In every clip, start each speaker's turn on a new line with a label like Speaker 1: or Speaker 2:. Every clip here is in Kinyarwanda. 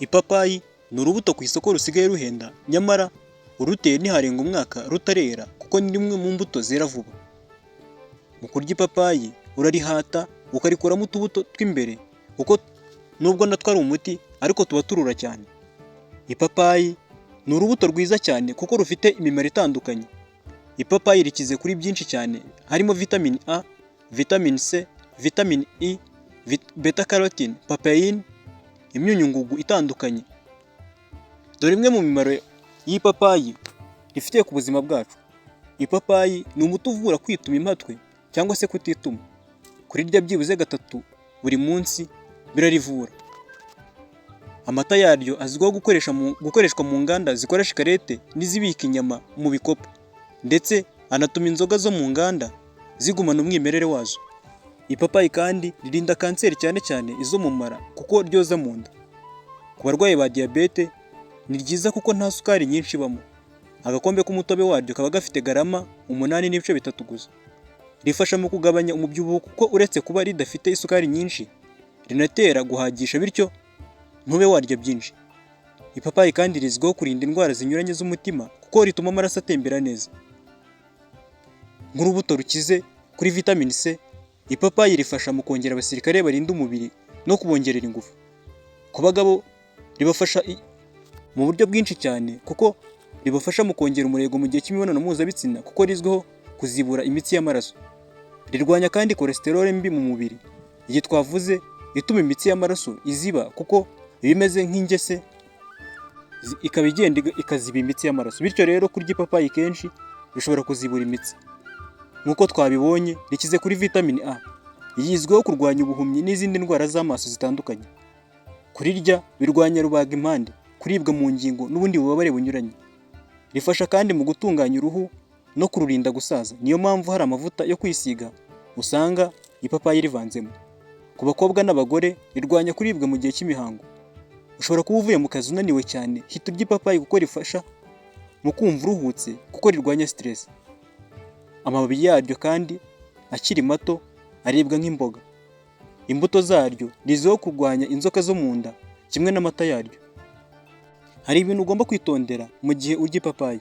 Speaker 1: Ipapayi ni urubuto ku isoko rusigaye ruhenda, nyamara uruteye ntiharenga umwaka rutarera, kuko ni rumwe mu mbuto zera vuba. Mu kurya ipapayi, urarihata ukarikuramo utubuto tw'imbere, kuko nubwo natwo ari umuti ariko tuba turura cyane. Ipapayi ni urubuto rwiza cyane kuko rufite imimaro itandukanye. Ipapayi rikize kuri byinshi cyane, harimo vitamini A, vitamini C, vitamini E, beta carotene, papain, imyunyungugu itandukanye. Dore imwe mu mimaro y'ipapayi rifitiye ku buzima bwacu. Ipapayi ni umuti uvura kwituma impatwe cyangwa se kutituma. Kurirya byibuze gatatu buri munsi birarivura. Amata yaryo azwiho gukoreshwa mu nganda zikora shikarete n'izibika inyama mu bikopo, ndetse anatuma inzoga zo mu nganda zigumana umwimerere wazo. Ipapayi kandi ririnda kanseri, cyane cyane izo mu mara, kuko ryoza mu nda. Ku barwayi ba diyabete ni ryiza kuko nta sukari nyinshi ibamo. Agakombe k'umutobe waryo kaba gafite garama 8.3 gusa. Rifasha mu kugabanya umubyibuho, kuko uretse kuba ridafite isukari nyinshi, rinatera guhagisha, bityo ntube warya byinshi. Ipapayi kandi rizwiho kurinda indwara zinyuranye z'umutima, kuko rituma amaraso atembera neza. Nk'urubuto rukize kuri vitamini C, ipapayi rifasha mu kongera abasirikare barinda umubiri no kubongerera ingufu. Ku bagabo ribafasha mu buryo bwinshi cyane, kuko ribafasha mu kongera umurego mu gihe cy'imibonano mpuzabitsina, kuko rizwiho kuzibura imitsi y'amaraso. Rirwanya kandi cholesterol mbi mu mubiri. Iyi twavuze ituma imitsi y'amaraso iziba, kuko iba imeze nk'ingese, ikaba igenda ikaziba imitsi y'amaraso. Bityo rero, kurya ipapayi kenshi bishobora kuzibura imitsi. Nk'uko twabibonye, rikize kuri vitamini A. Iyi izwiho kurwanya ubuhumyi n'izindi ndwara z'amaso zitandukanye. Kurirya birwanya rubagimpande, kuribwa mu ngingo n'ubundi bubabare bunyuranye. Rifasha kandi mu gutunganya uruhu no kururinda gusaza. Niyo mpamvu hari amavuta yo kwisiga usanga ipapayi rivanzemo. Ku bakobwa n'abagore, rirwanya kuribwa mu gihe cy'imihango. Ushobora kuba uvuye mu kazi unaniwe cyane, hita urya ipapayi kuko rifasha mu kumva uruhutse, kuko rirwanya stress. Amababi yaryo kandi akiri mato aribwa nk'imboga. Imbuto zaryo rizwiho kurwanya inzoka zo mu nda kimwe n'amata yaryo. Hari ibintu ugomba kwitondera mu gihe urya ipapayi.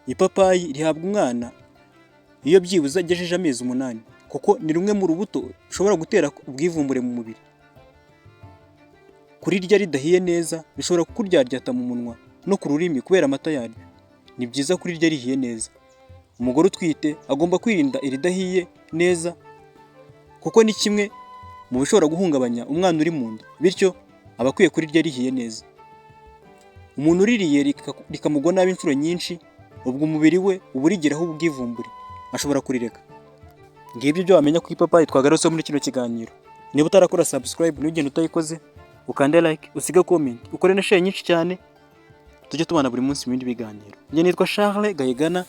Speaker 1: Ipapayi rihabwa umwana iyo byibuze agejeje amezi 8, kuko ni rumwe mu rubuto rushobora gutera ubwivumbure mu mubiri. Kurirya ridahiye neza bishobora kukuryaryata mu munwa no ku rurimi kubera amata yaryo. Ni byiza kurirya rihiye neza. Umugore utwite agomba kwirinda iridahiye neza, kuko ni kimwe mu bishobora guhungabanya umwana uri mu nda, bityo aba akwiye kurirya rihiye neza. Umuntu uririye rikamugwa nabi inshuro nyinshi, ubwo umubiri we uba urigiraho ubwivumbure, ashobora kurireka. Ngibyo ibyo wamenya ku ipapayi twagarutseho muri kino kiganiro. Niba utarakora subscribe, ntugende utayikoze, ukande like, usige comment, ukore na share nyinshi cyane, tujye tubana buri munsi mu bindi biganiro. Njye nitwa Charles Gahigana.